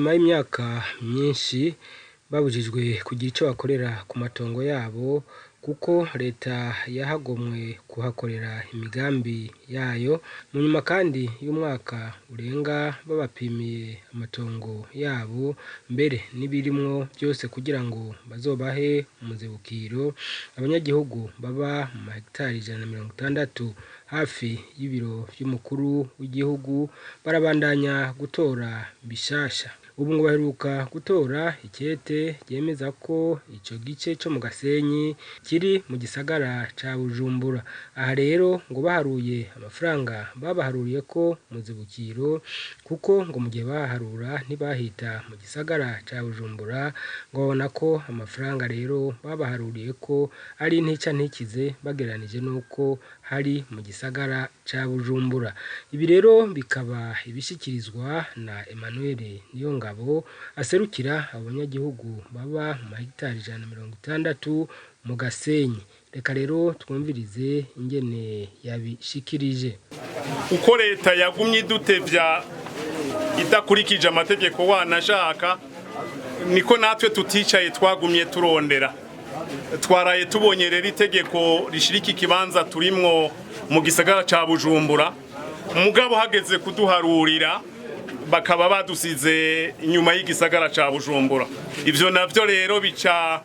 Inyuma y'imyaka myinshi babujijwe kugira ico bakorera ku matongo yabo, kuko leta yahagomwe kuhakorera imigambi yayo. Mu nyuma kandi y'umwaka urenga babapimiye amatongo yabo, mbere n'ibirimwo byose kugira ngo bazobahe umuzibukiro, abanyagihugu baba mu mahegitari 160 hafi y'ibiro vy'umukuru w'igihugu barabandanya gutora bishasha. Ubu ngo baheruka gutora ikete ryemeza ko ico gice co mu Gasenyi kiri mu gisagara ca Bujumbura. Aha rero ngo baharuye amafaranga babaharuriye ko muzibukiro, kuko ngo mu gihe baharura ntibahita mu gisagara ca Bujumbura, ngo babona ko amafaranga rero babaharuriye ko ari ntica ntikize bagereranije n'uko hari mu gisagara ca Bujumbura. Ibi rero bikaba ibishikirizwa na Emmanuel Niyongabo aserukira abanyagihugu baba mu mahegitari 160 mu Gasenyi. Reka rero twumvirize ingene yabishikirije. Uko leta yagumye idutevya idakurikije amategeko wanashaka, niko natwe tuticaye, twagumye turondera. Twaraye tubonye rero itegeko rishirika ikibanza turimwo mu gisagara ca Bujumbura, mugabo hageze kuduharurira bakaba badusize inyuma y'igisagara ca Bujumbura. Ivyo navyo rero bica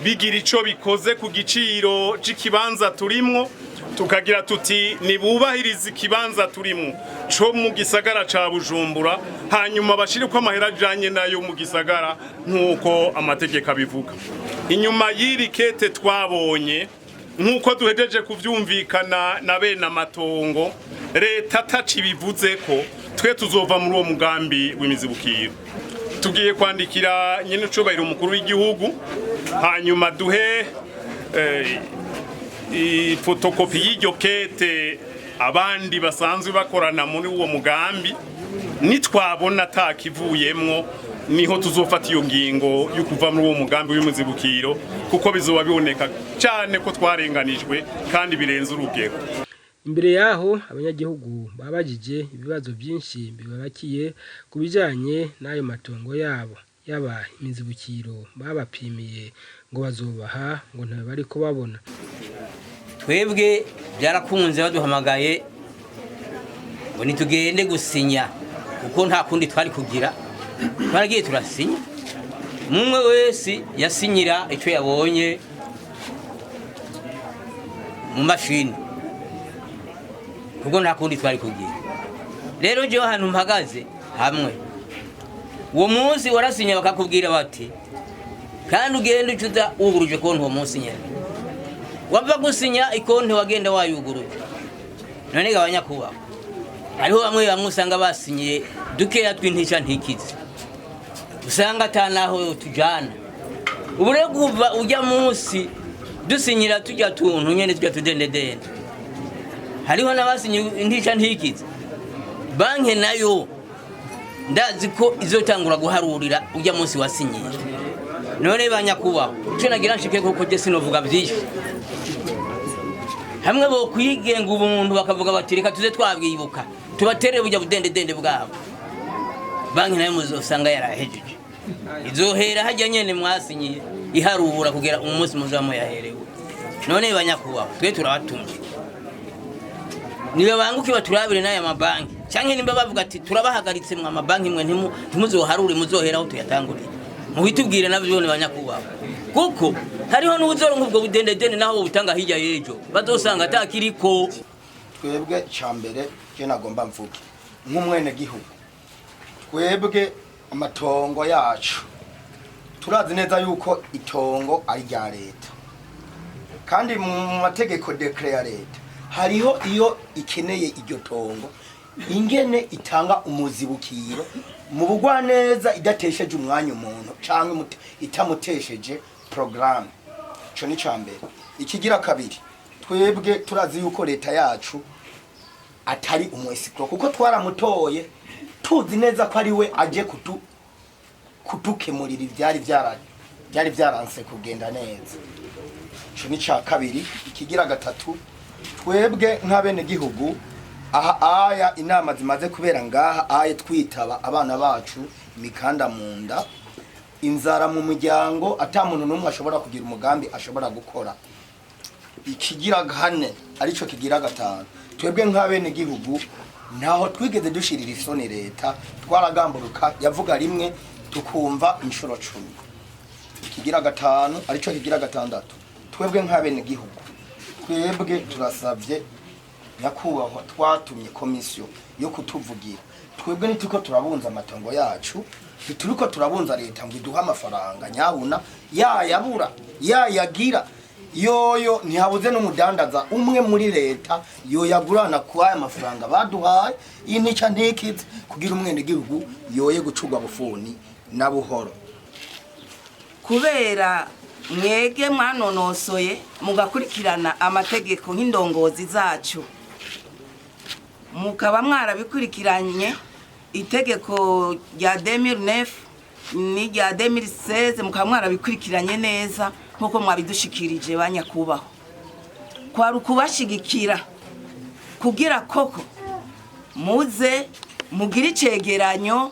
bigira ico bikoze ku giciro c'ikibanza turimwo. Tukagira tuti nibubahiriza ikibanza turimwo co mu gisagara ca Bujumbura, hanyuma bashireko amahera ajanye nayo mu gisagara nk'uko amategeko abivuga. Inyuma y'iri kete twabonye, nk'uko duhejeje kuvyumvikana na bene amatongo, leta ataco ibivuze ko twe tuzova muri uwo mugambi w'imizibukiro. Tugiye kwandikira nyene icubahiro umukuru w'igihugu, hanyuma duhe ifotokopi y'iryo kete abandi basanzwe bakorana muri uwo mugambi. Nitwabona atakivuyemwo, niho tuzofata iyo ngingo yo kuva muri uwo mugambi w'imizibukiro, kuko bizoba biboneka cyane ko twarenganijwe kandi birenze urugero. Imbere yaho abanyagihugu babajije ibibazo byinshi bibabakiye ku bijanye n'ayo matongo yabo, yaba imizibukiro babapimiye ngo bazobaha, ngo ntayo bariko babona. Twebwe byarakunze, baduhamagaye ngo nitugende gusinya, kuko nta kundi twari kugira. Twaragiye turasinya, mumwe wese yasinyira icyo yabonye mu mashini, kuko nta kundi twari kugira. Rero jewe ahantu mpagaze hamwe, uwo munsi warasinya bakakubwira bati kandi ugende ucuza wuguruje konti. Uwo munsi nyene wava gusinya, ikonti wagenda wayuguruje. None ga banyakubahwa, hariho bamwe bamwe usanga basinyiye dukeya tw'intica ntikize, usanga ata naho tujana. Ubu rero kuva ujya munsi dusinyira tujya tuntu nyene tujya tudendedende, hariho n'abasinye intica ntikize. Banki nayo ndazi ko izotangura guharurira ujya munsi wasinyiye. None banyakubahwa, icyo nagira nshike, kuko je sinovuga byinshi, hamwe bo kwigenga ubuntu bakavuga bati reka tuze twabwibuka tubatere bujya budendedende bwabo, banki nayo muzosanga yarahejeje, izohera hajya nyene mwasinyiye iharura kugera umunsi muzaba muyaherewe. None banyakubahwa, twe turabatumye, nibabanguke baturabire n'aya mabanki, canke nimba bavuga ati turabahagaritse mwa mabanki mwe, ntimuzoharure, muzoheraho tuyatanguriye, mubitubwire navyo ni banyakubahwa, kuko hariho n'ubuzoronka ubwo budendedende naho butanga hirya y'ejo bazosanga atakiriko. Twebwe icambere je nagomba mvuge nk'umwenegihugu, twebwe amatongo yacu turazi neza yuko itongo ari rya leta, kandi mu mategeko décret ya leta hariho iyo ikeneye iryo tongo ingene itanga umuzibukiro mu bugwaneza, idatesheje umwanya umuntu canke itamutesheje programme. Ico ni cambere. Ikigira kabiri, twebwe turazi yuko leta yacu atari umu escroc, kuko twaramutoye tuzi neza ko ari we aje kudukemurira ivyari byari byaranse kugenda neza. Ico ni ca kabiri. Ikigira gatatu, twebwe nk'abenegihugu aha aya inama zimaze kubera ngaha aye twitaba abana bacu. Imikanda mu nda, inzara mu muryango, ata muntu n'umwe ashobora kugira umugambi ashobora gukora. Ikigira kane, arico kigira gatanu, twebwe nk'abene gihugu ntaho twigeze dushirira isoni leta. Twaragamburuka, yavuga rimwe tukumva inshuro 10. Ikigira gatanu, arico kigira gatandatu, twebwe nk'abene gihugu, twebwe turasavye nyakubahwa twatumye komisiyo yo kutuvugira. Twebwe nituko turabunza amatongo yacu, ntituriko turabunza leta ngo iduhe amafaranga. Nyabuna yayabura yayagira yoyo, ntihabuze n'umudandaza umwe muri leta yoyagurana ku aya mafaranga baduhaye intica ntikize, kugira umwenegihugu yoye gucurwa bufuni na buhoro. Kubera mwege mwanonosoye mugakurikirana amategeko nk'indongozi zacu, mukaba mwarabikurikiranye, itegeko rya 2009 n'irya 2016 mukaba mwarabikurikiranye neza nk'uko mwabidushikirije, ba nyakubahwa, kwari ukubashigikira kugira koko muze mugire icegeranyo.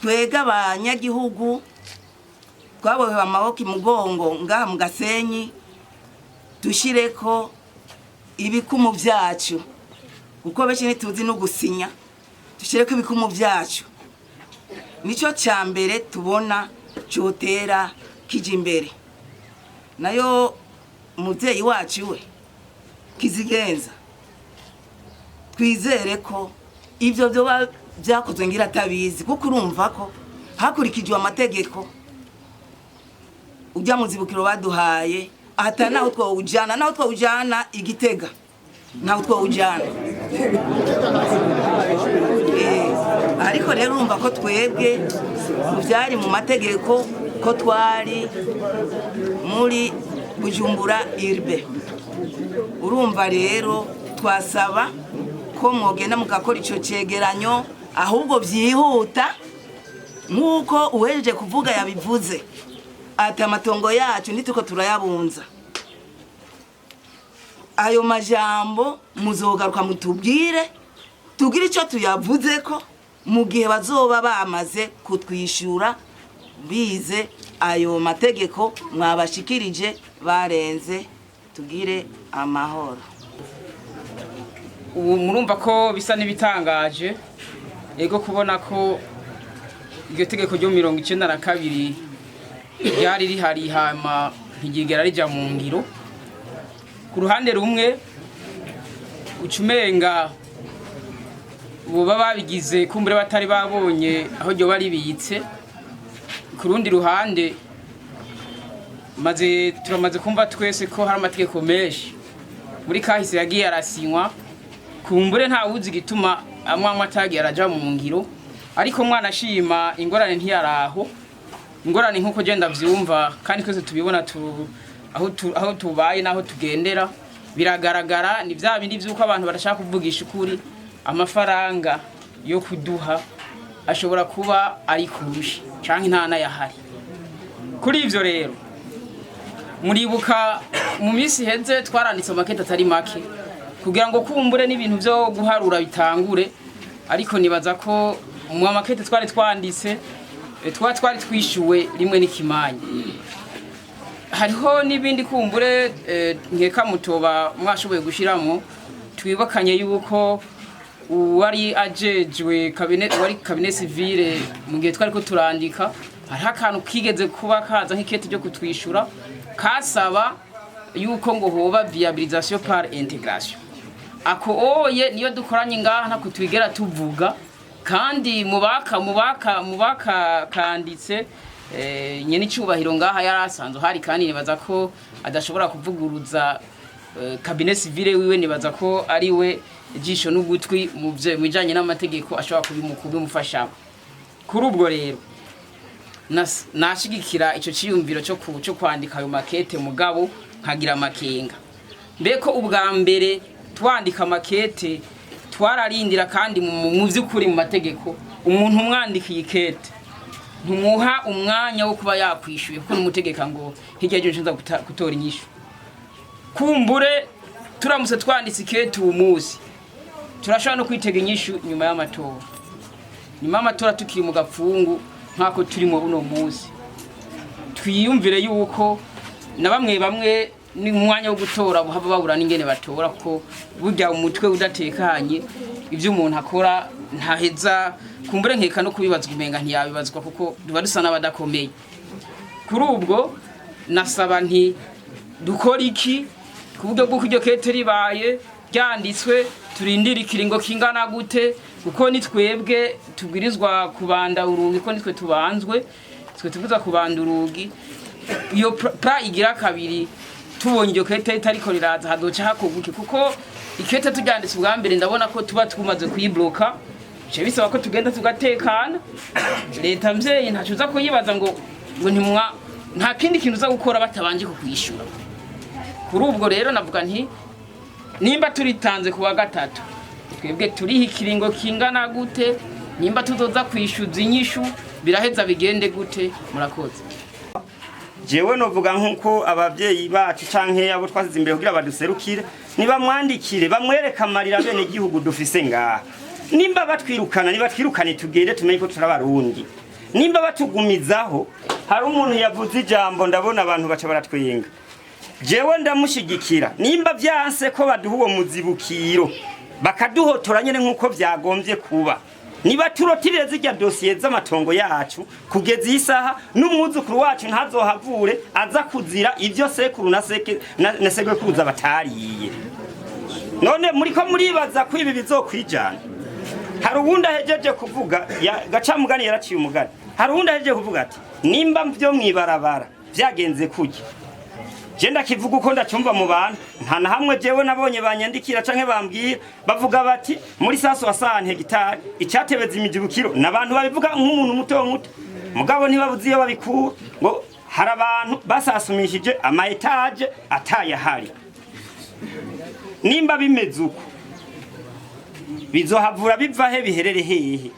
Twege abanyagihugu twabohewe amaboko imugongo ngaha mu Gasenyi, dushireko ibikumu byacu, kuko benshi ntituzi no gusinya. Dushireko ibikumu byacu, nicyo cya mbere tubona cyotera kija imbere. Nayo umubyeyi wacu we kizigenza, twizere ko ibyo byoba byakozwe ngira atabizi, kuko urumva ko hakurikijwe amategeko ujya mu zibukiro baduhaye ata naho twawujyana, naho twawujyana igitega, naho twawujyana. Ariko rero urumva ko twebwe mu byari mu mategeko ko twari muri Bujumbura urbain. Urumva rero twasaba ko mwogenda mugakora icyo cyegeranyo ahubwo byihuta, nk'uko uwejeje kuvuga yabivuze ati amatongo yacu ntituko turayabunza. Ayo majambo muzogaruka mutubwire, tugire icyo tuyavuze ko mu gihe bazoba bamaze kutwishyura bize ayo mategeko mwabashikirije barenze. Tugire amahoro. Ubu murumva ko bisa n'ibitangaje, yego, kubona ko iryo tegeko ryo 92 ryari rihari hama ntiryigera rija mu ngiro. Ku ruhande rumwe ucumenga boba babigize kumbure batari babonye aho ryo bari bibitse. Ku rundi ruhande, maze turamaze kumva twese ko hari amategeko menshi muri kahise yagiye arasinywa, kumbure nta wuzi igituma amwe amwe atagiye araja mu ngiro. Ariko mwana ashima, ingorane ntiyaraho. Ingorane nk'uko genda vyumva kandi twese tubibona aho tubaye n'aho tugendera biragaragara, ni vya bindi vy'uko abantu badashaka kuvugisha ukuri. Amafaranga yo kuduha ashobora kuba ari kurusha canke nta n'ayahari. Kuri ivyo rero, muribuka mu minsi iheze twaranditse amakete atari make kugira ngo kumbure n'ibintu vyo guharura bitangure, ariko nibaza ko mu makete twari twanditse twari twishyuwe rimwe n'ikimanyi. Hariho n'ibindi kumbure nkeka mutoba mwashoboye gushiramo. Twibakanye yuko uwari ajejwe cabinet, wari cabinet civile mu gihe twari ko turandika, hariho akantu kigeze kuba kaza nk'ikete ryo kutwishura kasaba yuko ngo hoba viabilisation par intégration. Ako oye niyo dukoranye ngaha ntako twigera tuvuga, kandi mubaka kanditse nyene icubahiro ngaha yari asanzwe hari, kandi nibaza ko adashobora kuvuguruza cabinet civile wiwe. Nibaza ko ari we ijisho n'ugutwi mu bijanye n'amategeko, ashobora kubimufasha. Kuri ubwo rero nashigikira ico ciyumviro cyo kwandika ayo makete, mugabo nkagira amakenga mbeko ubwa mbere twandika makete twararindira, kandi mu vy'ukuri mu mategeko umuntu umwandikiye ikete ntumuha umwanya wo kuba yakwishyuye, kuko numutegeka ngo hirya y'ejo nza gutora inyishu. Kumbure turamutse twanditse ikete uwo munsi, turashobora no kwitega inyishu nyuma y'amatora, nyuma y'amatora tukiri mu gapfungu. Nk'ako turimo uno munsi, twiyumvire yuko na bamwe bamwe ni umwanya wo gutora buhava babura n'ingene batora, ko burya umutwe udatekanye ibyo umuntu akora ntaheza kumbure nkeka no kubibazwa, umenga ntiyabibazwa kuko tuba dusa n'abadakomeye. Kuri ubwo nasaba nti dukora iki ku buryo bw'uko iryo kete ribaye ryanditswe, turindire ikiringo kingana gute? Kuko ni twebwe tubwirizwa kubanda urugi, ko nitwe tubanzwe, twe tubwirizwa kubanda urugi. Iyo pra igira kabiri, tubonye iryo kete ritariko riraza, hazoca hakorwa iki? Kuko ikete turyanditse ubwa mbere, ndabona ko tuba tumaze kuyibloka, bica bisaba ko tugenda tugatekana. Leta mvyeyi ntaco uza kuyibaza ngo ntimwa, nta kindi kintu uza gukora batabanje kukwishura. Kuri ubwo rero navuga nti nimba turitanze ku wa gatatu, twebwe turiha ikiringo kingana gute? Nimba tuzoza kwishyuza inyishu, biraheza bigende gute? Murakoze. Jewe novuga nkuko abavyeyi bacu canke abo twasize imbere kugira baduserukire, nibamwandikire bamwereke amarira bene igihugu dufise ngaha. Nimba batwirukana, nibatwirukane tugende, tumenye ko turi Abarundi. Nimba batugumizaho, hari umuntu yavuze ijambo ndabona abantu baca baratwenga, jewe ndamushigikira. Nimba vyanse ko baduha uwo muzibukiro, bakaduhotora nyene nkuko vyagombye kuba, niba turotirire zirya dosiye z'amatongo yacu kugeza iyi saha, n'umwuzukuru wacu ntazohavure aza kuzira ibyo sekuru na seke na sekuruza batariye. None muriko muribaza ko ibi bizokwijana? Hari uwundi ahejeje kuvuga gacamugani, yaraciye umugani. Hari uwundi ahejeje kuvuga ati nimba vyo mwibarabara vyagenze kurya, je ndakivuga uko ndacyumva mu bantu. Nta na hamwe jewe nabonye banyandikira canke bambwira bavuga bati muri saso wasante hegitari icyatebeza imijibukiro. N'abantu babivuga nk'umuntu muto muto, mugabo ntibabuze iyo babikura ngo hari abantu basasumishije ama étages atayahari. Nimba bimeze uko, bizohavura biva he, biherere hehe?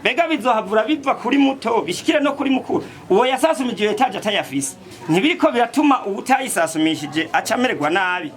Mbega bizohavura biva kuri muto bishikire no kuri mukuru? Uwo yasasumije étage atayafise, ntibiriko biratuma uwutayisasumishije aca amererwa nabi?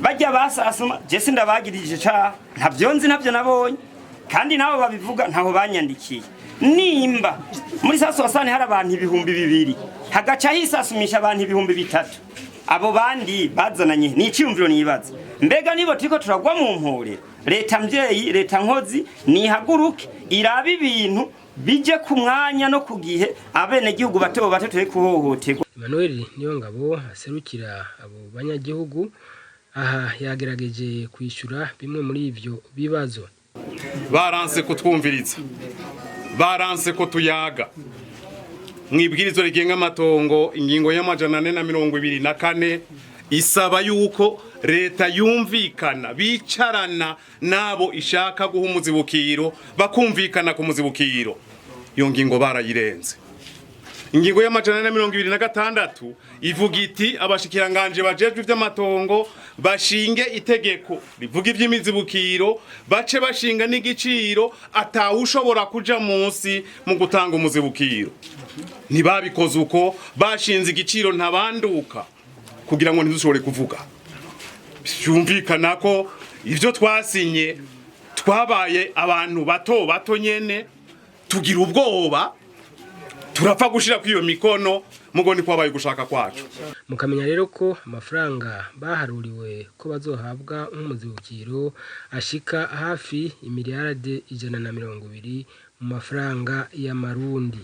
Bajya basasuma, je sindabagirije ca, ntavyo nzi, ntavyo nabonye, kandi nabo babivuga ntaho banyandikiye. Nimba muri saso wasane hari abantu 2000, hagaca hisasumisha abantu 3000, abo bandi bazananye ni icyumviro nibaza, mbega nibo turiko turagwa mu mporero? Leta mvyeyi, leta nkozi, nihaguruke irabe ibintu bije ku mwanya no ku gihe, abenegihugu bato bato turi kuhohoterwa. Emmanuel Niyongabo aserukira abo banyagihugu aha yagerageje kwishyura bimwe muri ivyo bibazo. Baranse kutwumviriza, baranse ko tuyaga. Mwibwirizo rigenga amatongo, ingingo ya 424 isaba yuko leta yumvikana, bicarana nabo ishaka guha umuzibukiro, bakumvikana ku muzibukiro. Iyo ngingo barayirenze. Ingingo ya 426 ivuga iti abashikiranganje bajejwe ivy'amatongo bashinge itegeko rivuga ivy'imizibukiro, bace bashinga n'igiciro atawushobora kuja munsi mu gutanga umuzibukiro. Ntibabikoze uko, bashinze igiciro ntabanduka kugira ngo ntidushobore kuvuga. Byumvikana ko ivyo twasinye, twabaye abantu bato bato nyene, tugira ubwoba, turapfa gushira kuri iyo mikono, mugo ni kwabaye gushaka kwacu. Mukamenya rero ko amafaranga baharuriwe ko bazohabwa nk'umuzibukiro ashika hafi imiliyarade 120 mu mafaranga y'amarundi.